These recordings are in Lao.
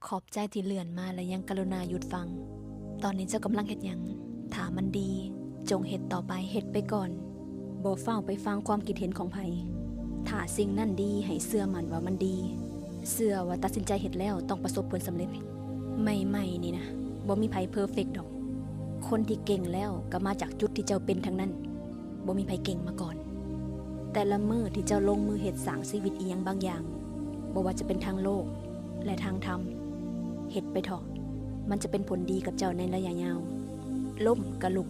ຂອບໃຈທີ່ເລື່ອນມາ ແລະ ຍັງກະລຸນາຢຸດຟັງ. ຕອນນີ້ເຈົ້າກຳລັງເຮັດຫຍັງ? ຖ້າມັນດີ, ຈົ່ງເຮັດຕໍ່ໄປ, ເຮັດໄປກ່ອນ. ບໍ່ຟ້າວໄປຟັງຄວາມຄິດເຫັນຂອງໃຜ. ຖ້າສິ່ງນັ້ນດີ, ໃຫ້ເຊື່ອໝັ້ນວ່າມັນດີ. ເຊື່ອວ່າຕັດສິນໃຈເຮັດແລ້ວ ຕ້ອງປະສົບຜົນສຳເລັດ. ໃໝ່ໆນີ້ນະ, ບໍ່ມີໃຜເພີເຟັກດອກ. ຄົນທີ່ເກັ່ງແລ້ວ ກໍມາຈາກຈຸດທີ່ເຈົ້າເປັນທັງນັ້ນ. ບໍ່ມີໃຜເກັ່ງມາກ່ອນ. ແຕ່ລະມື້ທີ່ເຈົ້າລົງມືເຮັດສ້າງຊີວິດອີ່ຫຍັງບາງຢ່າງ, ບໍ່ວ່າຈະເປັນທາງໂລກ ແລະ ທາງທຳ, ເຮັດໄປເຖາະ. ມັນຈະເປັນຜົນດີກັບເຈົ້າໃນໄລຍະຍາວ. ລົ້ມກະລຸກ,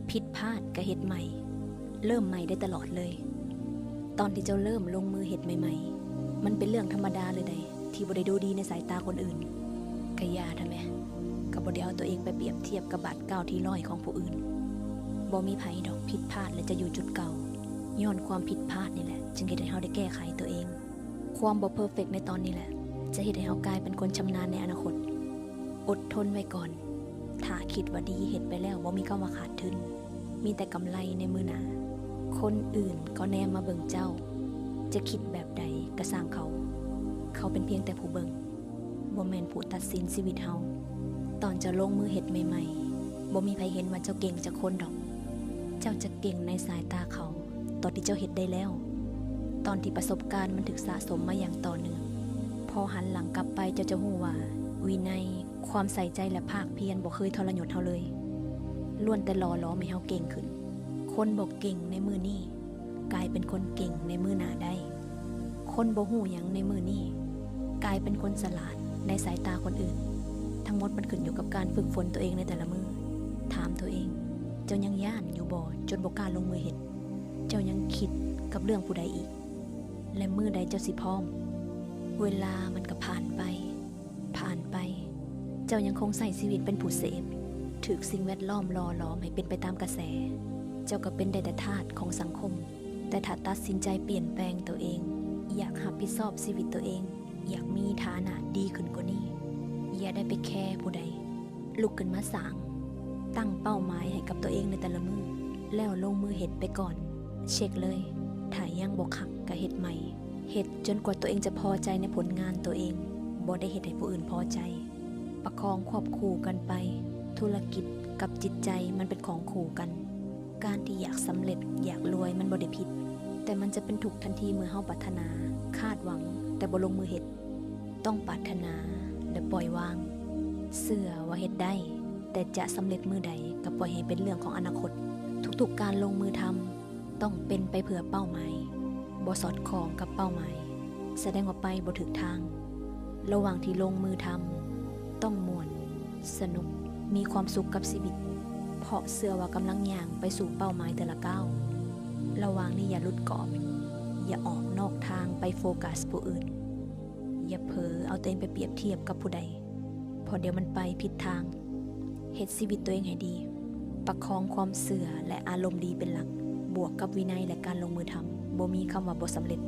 ຜິດພາດກະເຮັດໃໝ່, ເລີ່ມໃໝ່ໄດ້ຕະຫຼອດເລີຍ. ຕອນທີ່ເຈົ້າເລີ່ມລົງມືເຮັດໃໝ່ໆ, ມັນເປັນເລື່ອງທຳມະດາເລີຍໃດ ທີ່ບໍ່ໄດ້ດູດີໃນສາຍຕາຄົນອື່ນ. ກະຢ່າຫັ້ນແມ, ກໍບໍ່ໄດ້ເອົາຕົວເອງໄປປຽບທຽບກັບບາດກ້າວທີຮ້ອຍຂອງຜູ້ອື່ນ. ບໍ່ມີໃຜດອກຜິດພາດ ແລະ ຈະຢູ່ຈຸດເກົ່າ. ຍ້ອນຄວາມຜິດພາດນີ້ແຫຼະ ຈຶ່ງເຮັດໃຫ້ເຮົາໄດ້ແກ້ໄຂຕົວເອງ. ຄວາມບໍ່ເພີເຟັກໃນຕອນນີ້ແຫຼະ ຈະເຮັດໃຫ້ເຮົາກາຍເປັນຄົນຊຳນານໃນອະນາຄົດ. ອົດທົນໄວ້ກ່ອນ. ຖ້າຄິດວ່າດີ, ເຮັດໄປແລ້ວບໍ່ມີຄຳວ່າຂາດທຶນ, ມີແຕ່ກຳໄລໃນມື້ໜ້າ. ຄົນອື່ນກໍແນມມາເບິ່ງເຈົ້າ. ຈະຄິດແບບໃດກໍຊ່າງເຂົາ. ເຂົາເປັນພຽງແຕ່ຜູ້ເບິ່ງ, ບໍ່ແມ່ນຜູ້ຕັດສິນຊີວິດເຮົາ. ຕອນເຈົ້າລົງມືເຮັດໃໝ່ໆ, ບໍ່ມີໃຜເຫັນວ່າເຈົ້າເກັ່ງຈັກຄົນດອກ. ເຈົ້າຈະເກັ່ງໃນສາຍຕາເຂົາ ຕອນທີ່ເຈົ້າເຮັດໄດ້ແລ້ວ, ຕອນທີ່ປະສົບການມັນຖືກສະສົມມາຢ່າງຕໍ່ເນື່ອງ. ພໍຫັນຫຼັງກັບໄປ, ເຈົ້າຈະຮູ້ວ່າວິໄນ, ຄວາມໃສ່ໃຈ ແລະ ພາກພຽນບໍ່ເຄີຍທໍລະຍົດເຮົາເລີຍ, ລ້ວນແຕ່ຫຼໍ່ຫຼອມໃຫ້ເຮົາເກັ່ງຂຶ້ນ. ຄົນບໍ່ເກັ່ງໃນມື້ນີ້ ກາຍເປັນຄົນເກັ່ງໃນມື້ໜ້າໄດ້. ຄົນບໍ່ຮູ້ຫຍັງໃນມື້ນີ້ ກາຍເປັນຄົນສະຫຼາດໃນສາຍຕາຄົນອື່ນ. ທັງໝົດມັນຂຶ້ນຢູ່ກັບການຝຶກຝົນຕົວເອງໃນແຕ່ລະມື້. ຖາມຕົວເອງ, ເຈົ້າຍັງຢ້ານຢູ່ບໍ່ ຈົນບໍ່ກ້າລົງມືເຮັດ? ເຈົ້າຍັງຄິດກັບເລື່ອງຜູ້ໃດອີກ? ແລະ ມື້ໃດເຈົ້າຊິພ້ອມ? ເວລາມັນກໍຜ່ານໄປ, ຜ່ານໄປ. ເຈົ້າຍັງຄົງໃຊ້ຊີວິດເປັນຜູ້ເສບ, ຖືກສິ່ງແວດລ້ອມຫຼໍ່ຫຼອມໃຫ້ເປັນໄປຕາມກະແສ. ເຈົ້າກໍເປັນໄດ້ແຕ່ທາດຂອງສັງຄົມ. ແຕ່ຖ້າຕັດສິນໃຈປ່ຽນແປງຕົວເອງ, ຢາກຮັບຜິດຊອບຊີວິດຕົວເອງ, ຢາກມີຖານະດີຂຶ້ນກວ່ານີ້, ຢ່າໄດ້ໄປແຄຜູ້ໃດ. ລຸກຂຶ້ນມາສ້າງ, ຕັ້ງເປົ້າໝາຍໃຫ້ກັບຕົວເອງໃນແຕ່ລະມື້, ແລ້ວລົງມືເຮັດໄປກ່ອນ. ເຊັກເລີຍ, ຖ້າຍັງບໍ່ຄັກກໍເຮັດໃໝ່. ເຮັດຈົນກວ່າຕົວເອງຈະພໍໃຈໃນຜົນງານຕົວເອງ, ບໍ່ໄດ້ເຮັດໃຫ້ຜູ້ອື່ນພໍໃຈ. ປະຄອງຄວບຄູ່ກັນໄປ, ທຸລະກິດກັບຈິດໃຈມັນເປັນຂອງຄູ່ກັນ. ການທີ່ຢາກສຳເລັດ, ຢາກລວຍ, ມັນບໍ່ໄດ້ຜິດ, ແຕ່ມັນຈະເປັນທຸກທັນທີເມື່ອເຮົາປາດຖະໜາ, ຄາດຫວັງ, ແຕ່ບໍ່ລົງມືເຮັດ. ຕ້ອງປາດຖະໜາ ແລະ ປ່ອຍວາງ. ເຊື່ອວ່າເຮັດໄດ້, ແຕ່ຈະສຳເລັດມື້ໃດກໍປ່ອຍໃຫ້ເປັນເລື່ອງຂອງອະນາຄົດ. ທຸກໆການລົງມືທຳ ຕ້ອງເປັນໄປເພື່ອເປົ້າໝາຍ. ບໍ່ສອດຄ່ອງກັບເປົ້າໝາຍ, ສະແດງວ່າໄປບໍ່ຖືກທາງ. ລະຫວ່າງທີ່ລົງມືທຳ, ຕ້ອງມ່ວນ, ສະໜຸກ, ມີຄວາມສຸກກັບຊີວິດ, ເພາະເຊື່ອວ່າກຳລັງຍ່າງໄປສູ່ເປົ້າໝາຍແຕ່ລະກ້າວ. ລະຫວ່າງນີ້ຢ່າຫຼຸດກອບ, ຢ່າອອກນອກທາງໄປໂຟກັສຜູ້ອື່ນ. ຢ່າເຜີເອົາຕົວເອງໄປປຽບທຽບກັບຜູ້ໃດ, ເພາະດຽວມັນໄປຜິດທາງ. ເຮັດຊີວິດຕົວເອງໃຫ້ດີ, ປະຄອງຄວາມເຊື່ອ ແລະ ອາລົມດີເປັນຫຼັກ, ບວກກັບວິໄນ ແລະ ການລົງມືທຳ. ບໍ່ມີຄຳວ່າບໍ່ສຳເລັດ.